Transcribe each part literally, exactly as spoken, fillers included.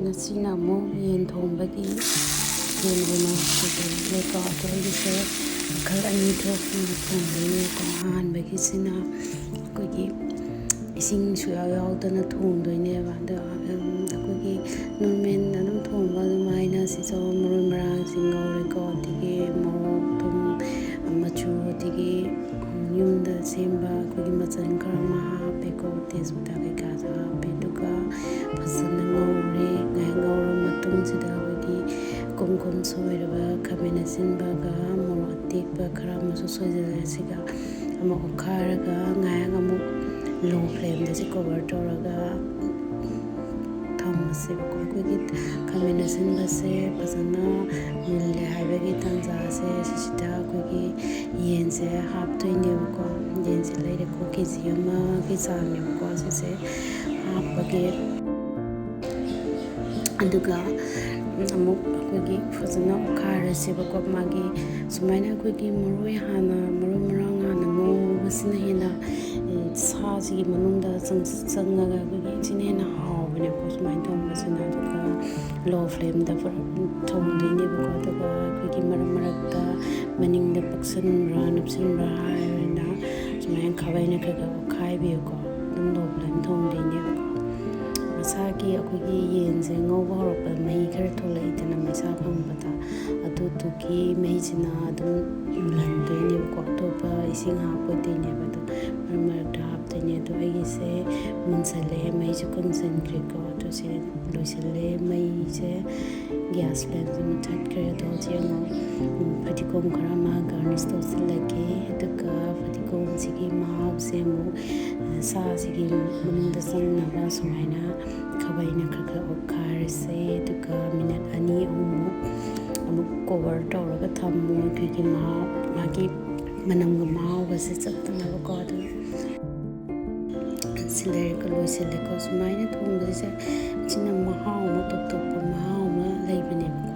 ꯃꯁꯤꯅ ꯑꯃꯨꯛ ꯌꯦꯟ ꯊꯣꯡꯕꯒꯤ ꯌꯦꯟ ꯑꯣꯏꯅ ꯊꯣꯡꯗꯣꯏꯅꯦꯀꯣ꯫ ꯑꯗꯣ ꯑꯩꯒꯤꯁꯦ ꯃꯈꯜ ꯑꯅꯤ ꯊꯣꯛꯅ ꯊꯣꯡꯗꯣꯏꯅꯦꯀꯣ꯫ ꯑꯍꯥꯟꯕꯒꯤꯁꯤꯅ ꯑꯩꯈꯣꯏꯒꯤ ꯏꯁꯤꯡ ꯁꯨꯡꯌꯥꯎ ꯌꯥꯎꯗꯅ ꯊꯣꯡꯗꯣꯏꯅꯦꯕ꯫ ꯑꯗꯣ ꯑꯩꯈꯣꯏꯒꯤ ꯅꯣꯔꯃꯦꯜ ꯑꯗꯨꯝ ꯊꯣꯡꯕ ꯑꯗꯨꯃꯥꯏꯅ ꯁꯤꯁꯨ ꯃꯔꯣꯏ ꯃꯔꯥꯡꯁꯤꯡ ꯉꯧꯔꯦꯀꯣ꯫ ꯑꯗꯒꯤ ꯃꯣꯔꯣꯛ, ꯊꯨꯝ, ꯃꯆꯨ, ꯑꯗꯒꯤ ꯌꯨꯝꯗ ꯁꯦꯝꯕ ꯑꯩꯈꯣꯏꯒꯤ ꯃꯆꯜ ꯈꯔ ꯑꯃ ꯍꯥꯞꯄꯦꯀꯣ꯫ ꯇꯦꯖꯄꯇꯥ ꯀꯩꯀꯥꯁꯨ ꯍꯥꯞꯄꯦ꯫ ꯑꯗꯨꯒ ꯐꯖꯅ ꯉꯧꯔꯦ꯫ ꯉꯥꯏꯍꯥꯛ ꯉꯧꯔꯕ ꯃꯇꯨꯡꯁꯤꯗ ꯑꯩꯈꯣꯏꯒꯤ ꯀꯨꯝ ꯀꯨꯝ ꯁꯣꯏꯔꯕ ꯈꯥꯃꯦꯟ ꯑꯁꯤꯟꯕꯒ ꯃꯣꯔꯣꯛ ꯑꯇꯦꯛꯄ ꯈꯔ ꯑꯃꯁꯨ ꯁꯣꯏꯖꯜꯂꯦ꯫ ꯁꯤꯒ ꯑꯃꯨꯛ ꯑꯣꯠꯈꯥꯏꯔꯒ ꯉꯥꯏꯍꯥꯛ ꯑꯃꯨꯛ low flameꯗ ꯁꯤ cover ꯇꯧꯔꯒ ꯊꯝꯃꯁꯦꯕꯀꯣ꯫ ꯑꯩꯈꯣꯏꯒꯤ ꯈꯥꯃꯦꯟ ꯑꯁꯤꯟꯕꯁꯦ ꯐꯖꯅ ꯃꯨꯜꯂꯦ ꯍꯥꯏꯕꯒꯤ ꯇꯥꯟꯖꯥꯁꯦ ꯁꯤꯁꯤꯗ ꯑꯩꯈꯣꯏꯒꯤ ꯌꯦꯟꯁꯦ ꯍꯥꯞꯇꯣꯏꯅꯦꯕꯀꯣ꯫ ꯌꯦꯟꯁꯦ ꯂꯩꯔꯦꯀꯣ, ꯀꯦ ꯖꯤ ꯑꯃꯒꯤ ꯆꯥꯡꯅꯦꯕꯀꯣ ꯁꯤꯁꯦ ꯍꯥꯞꯄꯒꯦ꯫ ꯑꯗꯨꯒ ꯑꯃꯨꯛ ꯑꯩꯈꯣꯏꯒꯤ ꯐꯖꯅ ꯑꯣꯠꯈꯥꯏꯔꯁꯦꯕꯀꯣ꯫ ꯃꯥꯒꯤ ꯁꯨꯃꯥꯏꯅ ꯑꯩꯈꯣꯏꯒꯤ ꯃꯔꯣꯏ ꯍꯥꯟꯅ, ꯃꯔꯣꯏ ꯃꯔꯥꯡ ꯍꯥꯟꯅ ꯉꯧꯕꯁꯤꯅ ꯍꯦꯟꯅ, ꯎꯝ, ꯁꯥꯁꯤꯒꯤ ꯃꯅꯨꯡꯗ ꯆꯪ-, ꯆꯪꯉꯒ ꯑꯩꯈꯣꯏꯒꯤ ꯁꯤꯅ ꯍꯦꯟꯅ ꯍꯥꯎꯕꯅꯦꯕꯀꯣ ꯁꯨꯃꯥꯏꯅ ꯊꯣꯡꯕꯁꯤꯅ꯫ ꯑꯗꯨꯒ low flameꯗ ꯄꯨꯔꯥ ꯊꯣꯡꯗꯣꯏꯅꯦꯕꯀꯣ꯫ ꯑꯗꯨꯒ ꯑꯩꯈꯣꯏꯒꯤ ꯃꯔꯛ ꯃꯔꯛꯇ ꯃꯅꯤꯡꯗ ꯄꯛꯁꯟꯕ꯭ꯔꯥ ꯅꯞꯁꯟꯕ꯭ꯔꯥ ꯍꯥꯏꯔꯅ ꯁꯨꯃꯥꯏꯅ ꯈꯥꯕꯩꯅ ꯈꯔ ꯈꯔ ꯑꯣꯠꯈꯥꯏꯕꯤꯌꯨꯀꯣ꯫ ꯑꯗꯨꯝ low flame ꯊꯣꯡꯗꯣꯏꯅꯦꯕꯀꯣ꯫ ꯃꯁꯥꯒꯤ ꯑꯩꯈꯣꯏꯒꯤ ꯌꯦꯟꯁꯦ ꯉꯧꯕ ꯍꯧꯔꯛꯄꯗ ꯃꯍꯤ ꯈꯔ ꯊꯣꯛꯂꯛꯏꯗꯅ ꯃꯩꯁꯥ ꯐꯪꯕꯗ, ꯑꯗꯨꯗꯨꯒꯤ ꯃꯍꯤꯁꯤꯅ ꯑꯗꯨꯝ ꯃꯨꯜꯍꯟꯗꯣꯏꯅꯦꯕꯀꯣ꯫ ꯑꯇꯣꯞꯄ ꯏꯁꯤꯡ ꯍꯥꯞꯄꯣꯏꯗꯣꯏꯅꯦꯕ꯫ ꯑꯗꯣ ꯃꯔꯛ ꯃꯔꯛꯇ ꯍꯥꯞꯇꯣꯏꯅꯦ꯫ ꯑꯗꯣ ꯑꯩꯒꯤꯁꯦ ꯃꯨꯟꯁꯜꯂꯛꯑꯦ, ꯃꯩꯁꯨ ꯀꯨꯟꯁꯟꯈ꯭ꯔꯦꯀꯣ꯫ ꯑꯗꯨ ꯁꯤ ꯂꯣꯏꯁꯤꯜꯂꯦ꯫ ꯃꯩꯁꯦ gas flameꯁꯦ ꯃꯨꯊꯠꯈ꯭ꯔꯦ꯫ ꯑꯗꯣ ꯍꯧꯖꯤꯛ ꯑꯃꯨꯛ, ꯎꯝ, ꯐꯗꯤꯒꯣꯝ ꯈꯔ ꯑꯃ garnish ꯇꯧꯁꯤꯜꯂꯒꯦ꯫ ꯑꯗꯨꯒ ꯐꯗꯤꯒꯣꯝꯁꯤꯒꯤ ꯃꯍꯥꯎꯁꯦ ꯑꯃꯨꯛ, ꯑ, ꯁꯥꯁꯤꯒꯤ ꯃꯅꯨꯡꯗ ꯆꯪꯅꯕ ꯁꯨꯃꯥꯏꯅ ꯈꯥꯕꯩꯅ ꯈꯔ ꯈꯔ ꯑꯣꯠꯈꯥꯏꯔꯁꯦ꯫ ꯑꯗꯨꯒ minute ꯑꯅꯤ ꯑꯍꯨꯝꯃꯨꯛ ꯑꯃꯨꯛ cover ꯇꯧꯔꯒ ꯊꯝꯃꯣ꯫ ꯑꯩꯈꯣꯏꯒꯤ ꯃꯍꯥꯎ, ꯃꯥꯒꯤ ꯃꯅꯝꯒ ꯃꯍꯥꯎꯒꯁꯦ ꯆꯠꯇꯅꯕꯀꯣ꯫ ꯑꯗꯨꯝ ꯁꯤ ꯂꯩꯔꯒ ꯂꯣꯏꯁꯤꯜꯂꯦꯀꯣ꯫ ꯁꯨꯃꯥꯏꯅ ꯊꯣꯡꯕꯁꯦ ꯁꯤꯅ ꯃꯍꯥꯎ ꯑꯃ, ꯇꯣꯞ ꯇꯣꯞꯄ ꯃꯍꯥꯎ ꯑꯃ ꯂꯩꯕꯅꯦꯕꯀꯣ꯫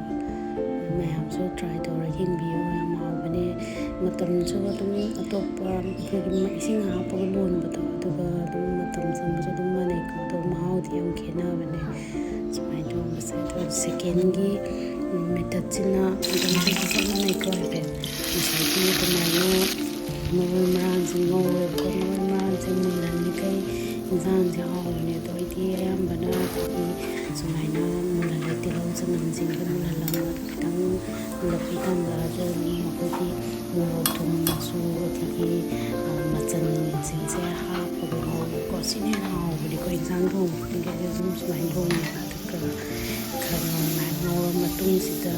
ꯃꯌꯥꯝꯁꯨ try ꯇꯧꯔ ꯌꯦꯡꯕꯤꯌꯨ, ꯌꯥꯝ ꯍꯥꯎꯕꯅꯦ꯫ ꯃꯇꯝꯁꯨ ꯑꯗꯨꯝ ꯑꯇꯣꯞꯄ ꯑꯩꯈꯣꯏꯒꯤ ꯏꯁꯤꯡ ꯍꯥꯞꯄꯒ ꯂꯣꯟꯕꯗꯣ, ꯑꯗꯨꯒ ꯑꯗꯨꯝ ꯃꯇꯝ ꯆꯪꯕꯁꯨ ꯑꯗꯨꯝ ꯃꯥꯟꯅꯩꯀꯣ, ꯑꯗꯣ ꯃꯍꯥꯎꯗꯤ ꯌꯥꯝ ꯈꯦꯠꯅꯕꯅꯦ꯫ ꯁꯨꯃꯥꯏꯅ ꯇꯧꯔꯒ ꯑꯗꯣ ꯁꯦꯀꯦꯟꯒꯤ ꯃꯦꯊꯠꯁꯤꯅ ꯑꯗꯨꯝ ꯆꯞ ꯃꯥꯟꯅꯩꯀꯣ ꯍꯥꯏꯐꯦꯠ꯫ ꯉꯁꯥꯏꯒꯤ ꯑꯗꯨꯃꯥꯏꯅ ꯃꯔꯣꯏ ꯃꯔꯥꯡꯁꯦ ꯉꯧꯔꯦꯕꯀꯣ꯫ ꯃꯔꯣꯏ ꯃꯔꯥꯡꯁꯦ ꯃꯨꯜꯍꯟꯈꯩ ꯏꯟꯁꯥꯡꯁꯦ ꯍꯥꯎꯕꯅꯦ꯫ ꯑꯗꯣ ꯑꯩꯗꯤ ꯑꯌꯥꯝꯕꯅ ꯑꯩꯈꯣꯏꯒꯤ ꯁꯨꯃꯥꯏꯅ ꯃꯨꯜꯍꯜꯂꯦ, ꯇꯤꯜꯍꯧ ꯆꯅꯝꯁꯤꯡꯁꯦ ꯃꯨꯜꯍꯜꯂꯒ ꯈꯤꯇꯪ ꯃꯨꯜꯂꯛꯄꯩ ꯇꯥꯟꯖꯥꯁꯦ ꯑꯗꯨꯝ ꯑꯩꯈꯣꯏꯒꯤ ꯃꯣꯔꯣꯛ, ꯊꯨꯝ, ꯃꯆꯨ, ꯑꯗꯒꯤ ꯃꯆꯜꯁꯤꯡꯁꯦ ꯍꯥꯞꯄꯒ ꯉꯧꯕꯀꯣ꯫ ꯁꯤꯅ ꯍꯦꯟꯅ ꯍꯥꯎꯕꯅꯤꯀꯣ ꯏꯟꯁꯥꯡ ꯊꯣꯡꯕ ꯈꯨꯗꯤꯡꯒꯤ꯫ ꯑꯩꯗꯤ ꯑꯗꯨꯝ ꯁꯨꯃꯥꯏꯅ ꯊꯣꯡꯉꯦꯕ꯫ ꯑꯗꯨꯒ ꯈꯔ ꯉꯧꯅ ꯉꯧꯔ ꯃꯇꯨꯡꯁꯤꯗ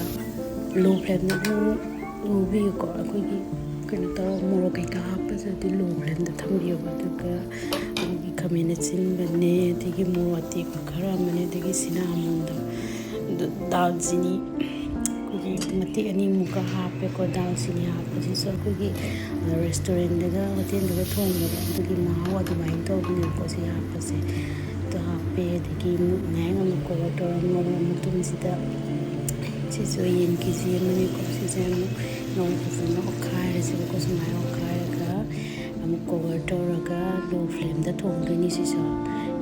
low flameꯗ ꯑꯗꯨꯝ ꯉꯧꯕꯤꯌꯨꯀꯣ꯫ ꯑꯩꯈꯣꯏꯒꯤ ꯀꯩꯅꯣ ꯇꯧꯔ ꯃꯣꯔꯣꯛ ꯀꯩꯀꯥ ꯍꯥꯞꯄꯁꯤꯗꯤ low flameꯗ ꯊꯝꯕꯤꯌꯣꯕ꯫ ꯑꯗꯨꯒ ꯑꯩꯈꯣꯏꯒꯤ ꯈꯥꯃꯦꯟ ꯑꯁꯤꯟꯕꯅꯦ, ꯑꯗꯒꯤ ꯃꯣꯔꯣꯛ ꯑꯇꯦꯛꯄ ꯈꯔ ꯑꯃꯅꯦ, ꯑꯗꯒꯤ ꯁꯤꯅꯥꯃꯣꯟꯗꯣ, ꯑꯗꯨ ꯗꯥꯜꯆꯤꯅꯤ ꯑꯩꯈꯣꯏꯒꯤ ꯃꯇꯦꯛ ꯑꯅꯤꯃꯨꯛꯀ ꯍꯥꯞꯄꯦꯀꯣ꯫ ꯗꯥꯜꯆꯤꯅꯤ ꯍꯥꯞꯄꯁꯤꯁꯨ ꯑꯩꯈꯣꯏꯒꯤ restaurantꯗꯒ ꯍꯣꯇꯦꯜꯗꯒ ꯊꯣꯡꯕꯗꯣ ꯑꯗꯨꯒꯤ ꯃꯍꯥꯎ ꯑꯗꯨꯃꯥꯏꯅ ꯇꯧꯕꯅꯦꯕꯀꯣ ꯁꯤ ꯍꯥꯞꯄꯁꯦ꯫ ꯑꯗꯨ ꯍꯥꯞꯄꯦ꯫ ꯑꯗꯒꯤ ꯉꯥꯏꯍꯥꯛ ꯑꯃꯨꯛ cover ꯇꯧꯔꯒ ꯉꯧꯔ ꯃꯇꯨꯡꯁꯤꯗ ꯁꯤꯁꯨ ꯌꯦꯟ KG ꯑꯃꯅꯤꯀꯣ꯫ ꯁꯤꯁꯦ ꯑꯃꯨꯛ ꯉꯧ ꯐꯖꯅ ꯑꯣꯠꯈꯥꯏꯔꯁꯦꯕꯀꯣ꯫ ꯁꯨꯃꯥꯏꯅ ꯑꯣꯠꯈꯥꯏꯔꯒ ꯑꯃꯨꯛ cover ꯇꯧꯔꯒ low flameꯗ ꯊꯣꯡꯗꯣꯏꯅꯤ꯫ ꯁꯤꯁꯨ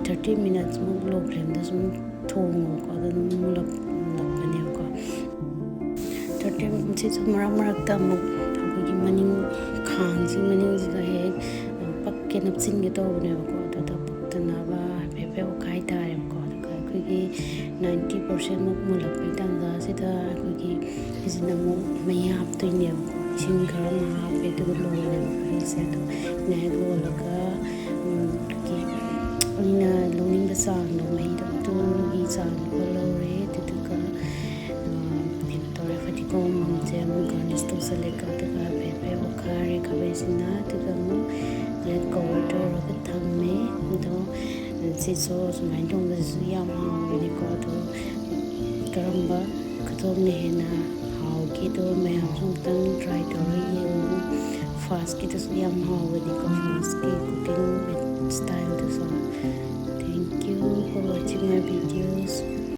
thirty minutesꯃꯨꯛ low flameꯗ ꯁꯨꯝ ꯊꯣꯡꯉꯣꯀꯣ꯫ ꯑꯗꯨ ꯑꯗꯨꯝ ꯃꯨꯜꯂꯛ-, ꯃꯨꯜꯂꯛꯄꯅꯦꯕꯀꯣ꯫ Thirty minutesꯁꯤꯁꯨ ꯃꯔꯛ ꯃꯔꯛꯇ ꯑꯃꯨꯛ ꯑꯩꯈꯣꯏꯒꯤ ꯃꯅꯤꯡ ꯈꯥꯡꯁꯤ ꯃꯅꯤꯡꯁꯤꯗ ꯍꯦꯛ ꯄꯛꯀꯦ ꯅꯞꯁꯤꯟꯒꯦ ꯇꯧꯕꯅꯦꯕꯀꯣ꯫ ꯑꯗꯨꯗ ꯄꯛꯇꯅꯕ ꯍꯥꯏꯐꯦꯠ ꯍꯥꯏꯐꯦꯠ ꯑꯣꯠꯈꯥꯏ ꯇꯥꯔꯦꯕꯀꯣ꯫ ꯑꯗꯨꯒ ꯑꯩꯈꯣꯏꯒꯤ ninety percentꯃꯨꯛ ꯃꯨꯜꯂꯛꯄꯒꯤ ꯇꯥꯟꯖꯥꯁꯤꯗ ꯑꯩꯈꯣꯏꯒꯤ ꯁꯤꯁꯤꯅ ꯑꯃꯨꯛ ꯃꯍꯤ ꯍꯥꯞꯇꯣꯏꯅꯦꯕꯀꯣ꯫ ꯏꯁꯤꯡ ꯈꯔ ꯑꯃ ꯍꯥꯞꯄꯦ, ꯑꯗꯨꯒ ꯂꯣꯜꯂꯦꯕ ꯃꯍꯤꯁꯦ꯫ ꯑꯗꯣ ꯉꯥꯏꯍꯥꯛ ꯂꯣꯜꯂꯒ, ꯎꯝ, ꯑꯩꯈꯣꯏꯒꯤ ꯑꯩꯅ ꯂꯧꯅꯤꯡꯕ ꯆꯥꯡꯗꯣ, ꯃꯍꯤꯗꯣ ꯑꯗꯨꯒꯤ ꯆꯥꯡꯗꯣ ꯂꯧꯔꯦ꯫ ꯑꯗꯨꯗꯨꯒ, ꯑ, ꯀꯩꯅꯣ ꯇꯧꯔꯦ, ꯐꯗꯤꯒꯣꯝꯁꯦ ꯑꯃꯨꯛ garnish ꯇꯧꯁꯜꯂꯦꯀꯣ꯫ ꯑꯗꯨꯒ ꯍꯥꯏꯐꯦꯠ ꯍꯥꯏꯐꯦꯠ ꯑꯣꯠꯈꯥꯏꯔꯦ ꯈꯥꯃꯦꯟꯁꯤꯅ꯫ ꯑꯗꯨꯒ ꯑꯃꯨꯛ lid cover ꯇꯧꯔꯒ ꯊꯝꯃꯦ꯫ ꯑꯗꯣ ꯁꯤꯁꯨ ꯁꯨꯃꯥꯏꯅ ꯊꯣꯡꯕꯁꯤꯁꯨ ꯌꯥꯝ ꯍꯥꯎꯕꯅꯤꯀꯣ꯫ ꯑꯗꯣ ꯀꯔꯝꯕ ꯈꯨꯊꯣꯡꯅ ꯍꯦꯟꯅ ꯍꯥꯎꯒꯦꯗꯣ ꯃꯌꯥꯝꯁꯨ ꯑꯃꯨꯛꯇꯪ try ꯇꯧꯔꯒ ꯌꯦꯡꯉꯨ꯫ Fastꯀꯤꯗꯨꯁꯨ ꯌꯥꯝ ꯍꯥꯎꯕꯅꯤꯀꯣ, Fastꯀꯤ cooking styleꯗꯨꯁꯨ꯫ Thank you for watching my videos.